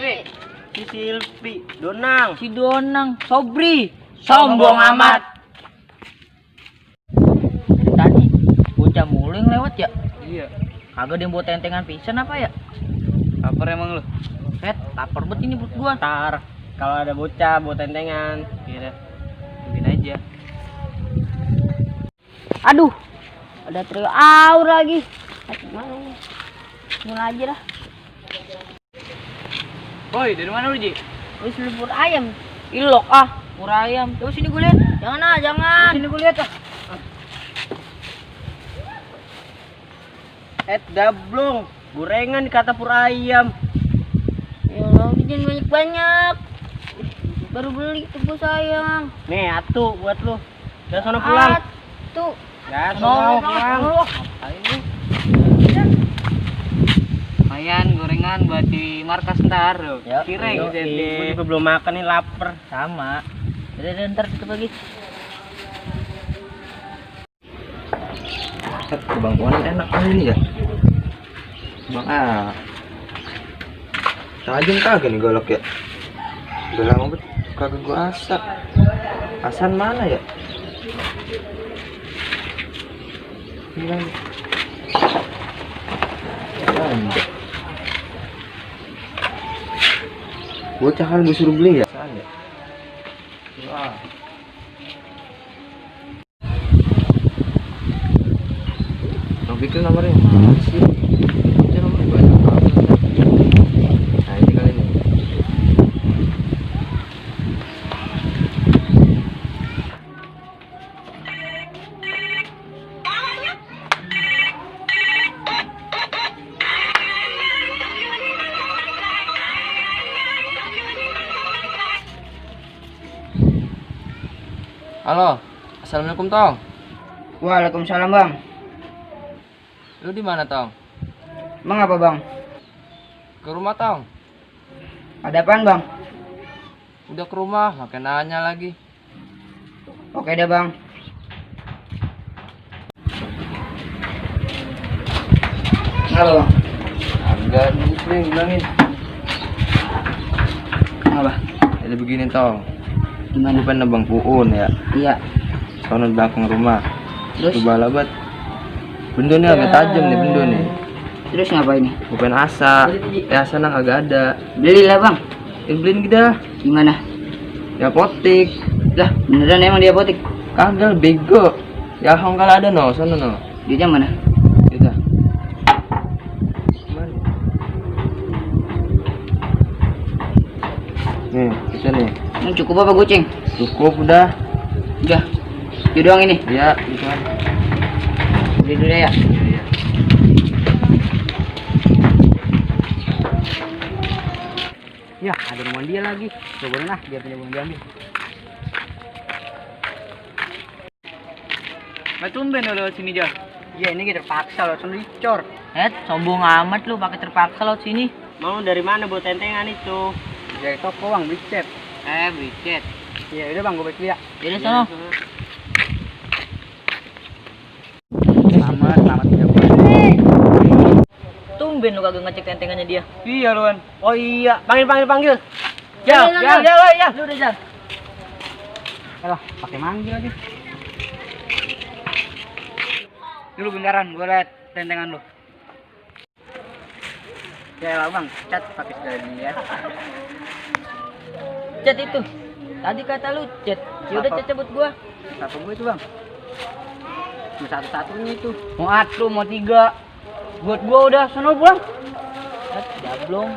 Silvi. Si Silvi, Donang. Si Donang, Sobri. Sombong amat. Tadi bocah mulu yang lewat ya? Iya. Kagak dia buat tentengan pisan apa ya? Lapar emang lu? Lapar banget ini perut gua. Ntar kalau ada bocah buat tentengan, kira tungguin aja. Aduh, ada trio aur lagi. Mana? Mulai aja dah. Woi, dari mana lu, Ji? Wis lupur ayam. Ilok pur ayam. Coba sini gue lihat. Jangan. Sini gue lihat ah. Dablong, gorengan kata pur ayam. Ya Allah, jangan banyak. Baru beli tuh bos sayang. Nih, atuh buat lu. Udah sono pulang. Tuh. Ya, sono pulang. Ngapain lu? Lumayan gorengan buat di markas ntar. Ya, Cireng jadi. Gue juga belum makan nih, lapar. Sama. Udah ntar tutup lagi. Bangkuan enak kali ini ya. Bang tajam kagak nih golok ya. Udah lama banget kagak gua asak. Asan mana ya? Hilang. Lanjut. Bocah kan gue suruh beli ya. Asan ya. Wah. Bikin nomornya sih, itu nomornya banyak banget. Nah ini kali ini. Halo, assalamualaikum Tong. Waalaikumsalam bang. Lu di mana Tong? Bang apa bang? Ke rumah Tong. Ada apaan bang? Udah ke rumah, makin nanya lagi. Oke deh bang. Halo bang. Harga nih bilangin. Apa? Jadi begini Tong. Gimana? Bukan Bang Puun ya. Iya. Sono di belakang rumah. Terus? Coba labat. Bendo nih agak tajam nih bendo nih. Terus ngapain nih? Bukan asa. Asa nang agak ada. Beli lah bang. Beliin kita. Gimana? Ya apotik. Lah beneran emang di apotik? Kagak bego. Ya hongkal ada no, sono no. Di jam mana? Kita. Nih, kita nih. Cukup apa goceng? Cukup udah. Udah. Itu doang ini. Ya, gitu kan. Beli dulu ya. Iya. Ya, ada rumah dia lagi. Coba lah, biar punya bang diambil. Tumben lo lewat sini Jar. Iya, ini kita terpaksa lo dicor. Sombong amat lu pakai terpaksa laut sini. Mau dari mana buat tentengan itu? Dari toko bang, beli cat. Beli cat. Iya, udah bang, gue balik dulu ya. Jadi sono. Selamat ya bang. Tumben lu kagak ngecek tentengannya dia. Iya Luan. Oh iya, panggil. Ya. Ya. Lu udah jalan. Alah, pakai manggil lagi. Dulu beneran, gue liat tentengan lu. Ya lah bang, cat pakai segala ya. Cat itu. Tadi kata lu cat. Ya udah Apa? cat cabut gua. Apa gue itu bang? Mau satu-satunya itu. Mau atu, mau 3. Buat gua udah sono pulang. Jablong.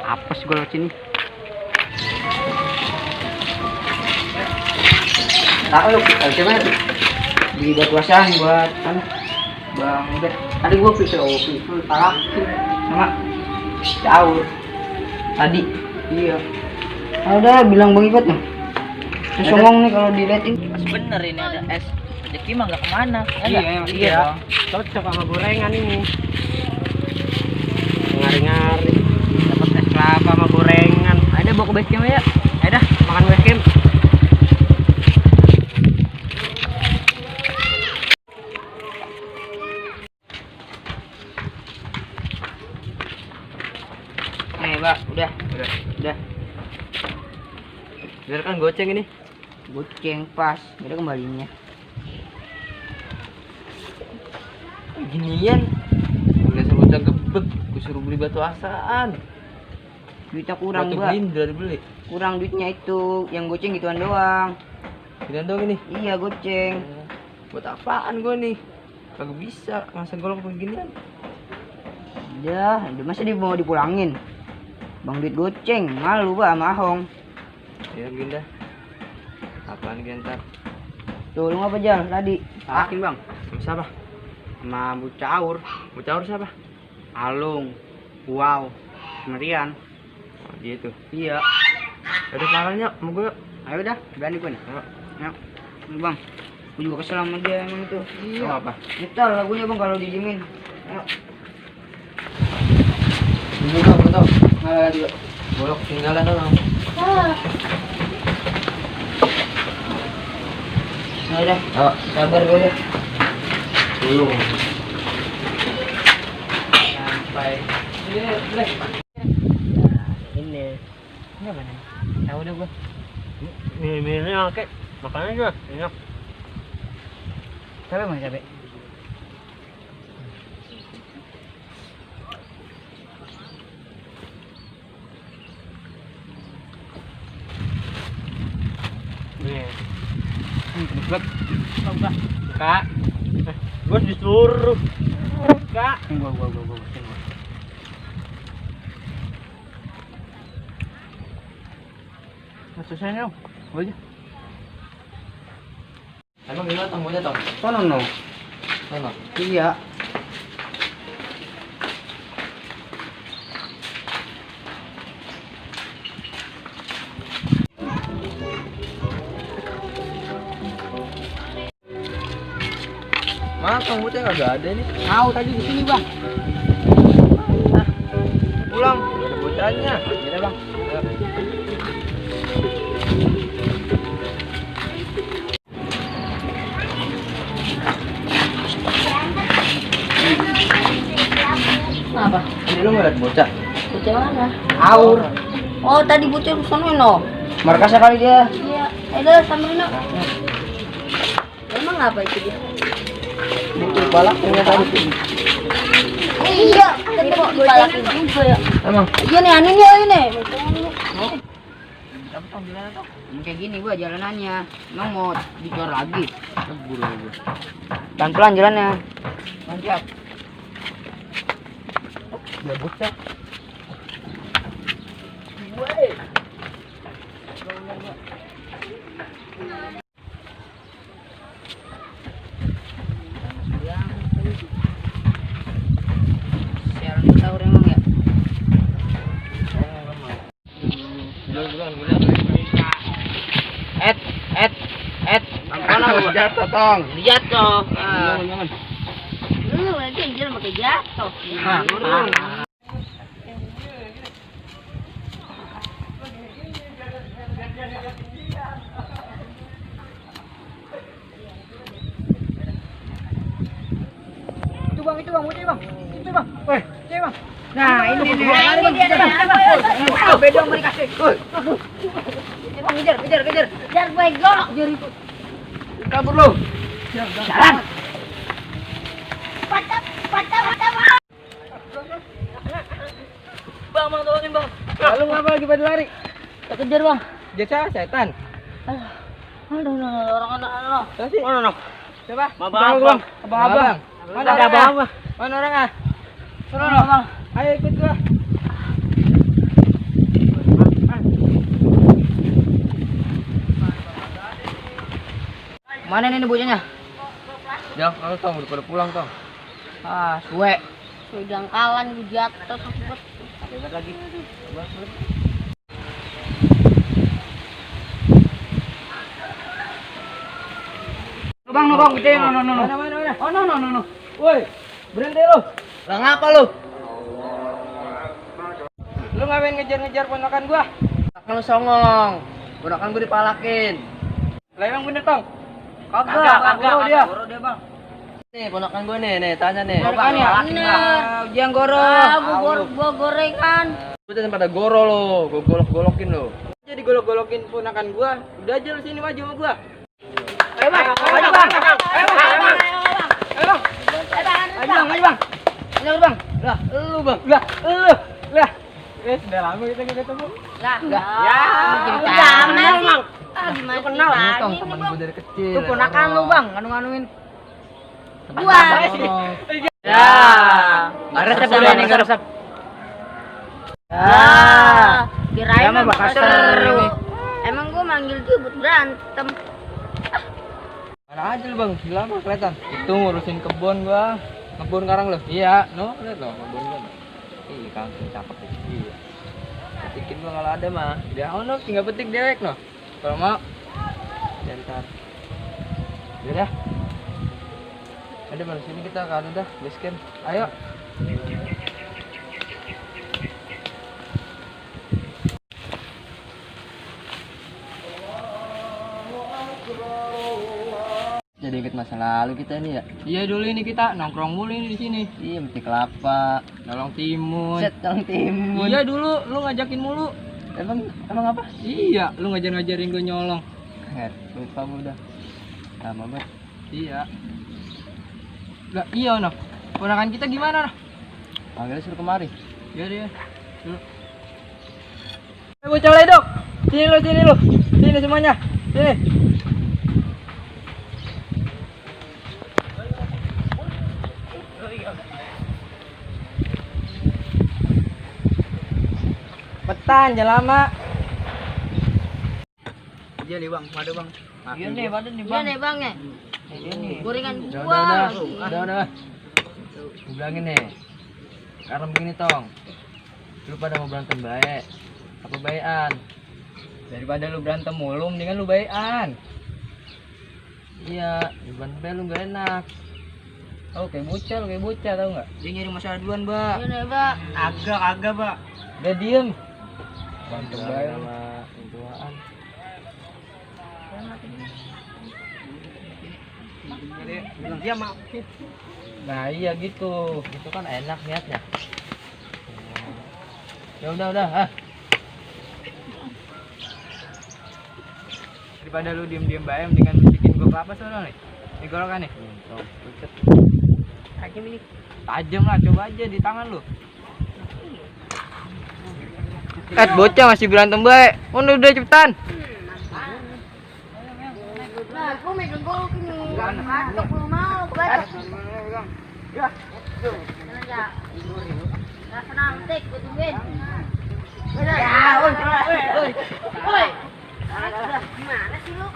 Apes gue lewat sini. Tahu lu, coba di buat puasaan buat kan Bang Bet. Tadi gua pisau talakin sama Daud. Tadi. Iya. Udah bilang Bang Ipat mah. Songong nih kalau diliatin. Pas bener ini ada es. Rezeki mah enggak kemana. Iya. Cocok sama gorengan ini. Ngari-ngari. Dapat es kelapa sama gorengan. Ada bawa ke base camp ya? Ayo dah, makan base camp. Enggak, udah. Udah. Biarkan goceng ini. Goceng pas, ada kembalinya. Ginian. Udah bocah gebek, gue suruh beli batu asaan. Duitnya kurang, Batu Mbak. Gerindra dibeli. Kurang duitnya itu, yang goceng gituan doang. Ginian dong ini. Iya, goceng. Buat apaan gue nih? Kagak bisa, masa golong beginian. Udah masa dia mau dipulangin. Bang duit goceng, malu Mbak sama Ahong. Ya Ginda. Apaan Gentar? Tuh, lu ngapa Jal tadi? Yakin bang? Sama siapa? Sama Bu Caur, Bocah siapa? Alung, Wow, Merian. Oh, dia tuh. Iya. Udah parahnya, mau gue. Ayo dah, berani gue nih. Ayo. Ya. Ini Bang, gue juga kesel sama dia emang itu. Iya. Apa? Nyetel lagunya Bang kalau dijamin. Ayo. Ini bang, betul. Nggak juga. Bolok ketinggalan dong. Nah, udah. Oh, Sabar gue deh. belum. Sampai. Ini. Ini apa nih? Tahu dah gue. Ini oke. Makannya juga enak. Capek Bang, capek. Nih. Kebek. Kak. Gue disuruh. Kak. Gua. Selesai dong. Gua aja. Emang gimana tangguhnya tong? Sono no. Mana? Iya. Mana tangguhnya kagak ada nih? Tahu tadi di sini Bang. Pulang. Udah ada bocahnya. Iya Bang. Apa? Ini lu ngeliat bocah? Bocah mana? Aur. Oh, tadi bocah sono no. Markasnya kali dia. Iya. Ada sambil no. Emang apa itu dia? Bukti balaknya tadi. Iya, ketemu dipalakin juga ya. Emang? Iya nih, anu nih, ini. Kayak gini gua jalanannya. Emang mau dicor lagi. Buru gue. Pelan-pelan jalannya. Mantap. Udah bocah. Siaran tahu emang ya. Bulan. Et. Mana gua jatuh tong. Jatuh. Jangan. Lu lagi anjir pakai jatuh. Nah, itu bang, itu bang. Weh, itu bang. Nah, ini nih. Bang. Beda mau dikasih. Bang, kejar. Jar gue golok jar itu. Kabur lu. Jalan. Patah. Bang, tolongin bang. Lalu ngapa lagi pada lari? Tak kejar bang. Jasa setan. Aduh, orang anak. Kasih. Mana no? Coba. Abang. Abang. Mana Ada orang? abang. Mana orang ah? Sono bang. Ayo ikut gua. Mana nih bocahnya? Ya, kalau tong udah pada pulang tong. Ah, suwe. Jangkalan gue jatuh sempet. Dekat lagi. Bang, gede. No. Mana? Oh, no. Woi, berhenti lu. Lah ngapa lu? Lu ngapain ngejar-ngejar ponakan gua? Kalau songong, ponakan gue dipalakin. Lah emang bener, Tong? Kagak, Goro dia. Bang. Nih ponakan gue nih, tanya nih. Ponakan ya? Bener. Ujian goro. Ah, gua gorengan. Lu jangan pada goro lo, gua golok-golokin lo. Jadi golok-golokin ponakan gua. Udah aja lu sini maju sama gua. Ayo bang, Maju bang. Ayo bang. Maju bang. Ayo bang. Lah, lu bang. Lah. Sudah lama kita ketemu. Lah, Ya, gimana sih? Ah, gimana kenal, sih, Tong Bang? temen Ini gua dari kecil. Itu ponakan lu bang, nganu-nganuin. Gua. Ya. Resep dulu nih, resep. Ah, kirain Ya, mah mah bakal bakal seru seru. ini. Emang gua manggil dia buat berantem. Mana aja lu bang, sebelah apa kelihatan? Itu ngurusin kebun gua. Kebun karang lo? Iya, no, lihat lo kebun gua. Ih, kangkung cakep ya. Iya. Petikin gua kalau ada mah. Dia no, tinggal petik direct no. Kalau mau, jantar. Udah. Ada mana sini kita kan udah base camp. Ayo. Jadi inget masa lalu kita nih ya. Iya dulu ini kita nongkrong mulu ini di sini. Iya, mesti kelapa, Nolong timun. set tong timun. Iya dulu lu ngajakin mulu. Emang apa? Iya, lu ngajarin gue nyolong. Lupa gua udah. Lama banget. Iya. Lah iya noh. Ponakan kita gimana noh? Panggilnya suruh kemari. Iya dia. Ayo bocah ledok. Sini lu. Sini semuanya. Sini. Petan, jangan lama. Iya nih bang, ada bang. Iya nih, ada nih Iya nih bang ya. Iya nih. Gorengan Udah, gua. udah. Gua bilangin nih. Sekarang begini tong. Lu pada mau berantem baik. Apa baikan? Daripada lu berantem mulu, mendingan lu baikan. Iya, lu berantem baik lu gak enak. Oh, kayak bocah tau nggak? Dia nyari masalah duluan, Mbak. Iya nih bang. Agak, Mbak. Udah diem. Berantem Berantem baik baik. sama yang tuaan. Bilang dia maaf. Nah, iya gitu. Itu kan enak niatnya. Ya udah. Daripada lu diem-diem baik, mendingan bikin gua kelapa sono nih. Ini golokan nih. Tong, pucet. Tajam ini. Tajam lah, coba aja di tangan lu. Bocah masih berantem baik. Udah cepetan. Nah, gua megang golok ini. Batok lu mau, batok. Ya. Jangan ya. Nah, senang, tek, gua tungguin. Ya, oi. Woi. Gimana sih lu?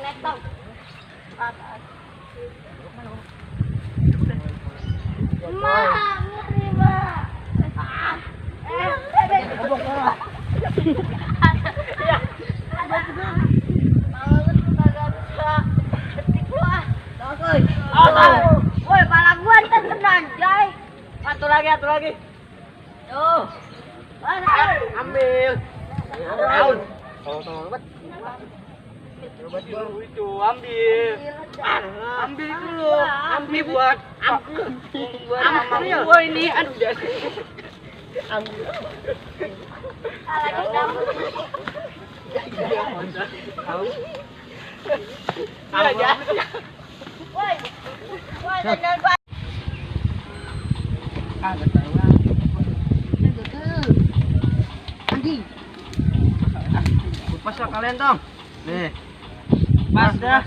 Netong. Ma, ngeri, Ma. Woi, pala gua ditendang anjay. Satu lagi. Tuh. Mana? Ambil. Daun. Coba dulu Itu ambil. Ambil itu lo. Ambil buat mama gua ini. Aduh, jadi. Ambil. Lagi kamu. Ya. Woi. Woi, jangan Pak. Agak tahu. Anjing. Pas lah kalian dong. Nih. Pas dah.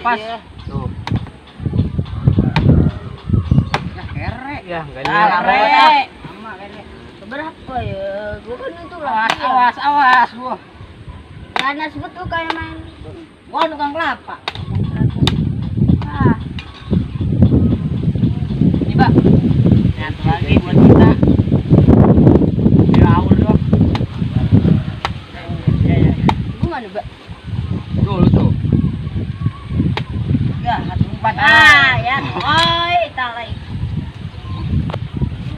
Pas. Tuh. Ya kere. Ya enggak Kere. Berapa ya? Gua kan itu lah. Awas gua. Ganas betul kayak main. Gua tukang kelapa. Ah, Ini, Pak. Satu lagi buat kita. Awal dong. Ya. gua mana, Mbak? tuh, lu tuh. Ya, 14. Ah, ya. Oi, talai.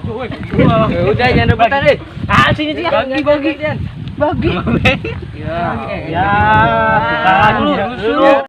Ya udah jangan rebutan deh. Sini. Bagi. Bagi. Ya, ya, tukang dulu.